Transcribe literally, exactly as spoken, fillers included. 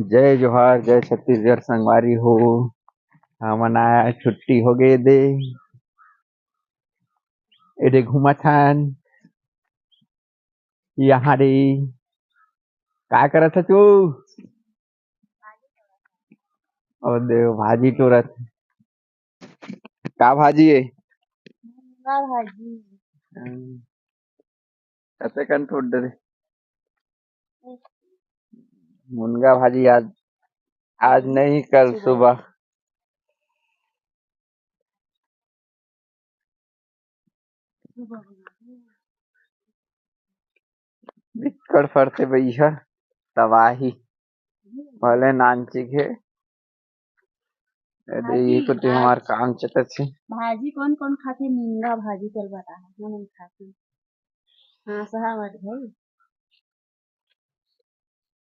जय जोहार, जय छत्तीसगढ़ संगवारी हो। हमन आय छुट्टी हो गे दे, एदे घूमत हन। यहाँ रे, का करत ह तू? ओ दे, भाजी टोरत। का भाजी हे? मुनगा भाजी। हम्म। कते कन टोर डरे? मुनगा भाजी आज, आज नहीं, कल सुबह। बिक्कट फरथे भैया, तबाही। भले नानचिक हे। अरे, भाजी, ये कोती भाजी। हमार काम चलत हे। भाजी कौन कौन खाथे? मुनगा भाजी, चल बता, हमन खाथे। हाँ, सहा मत भाई।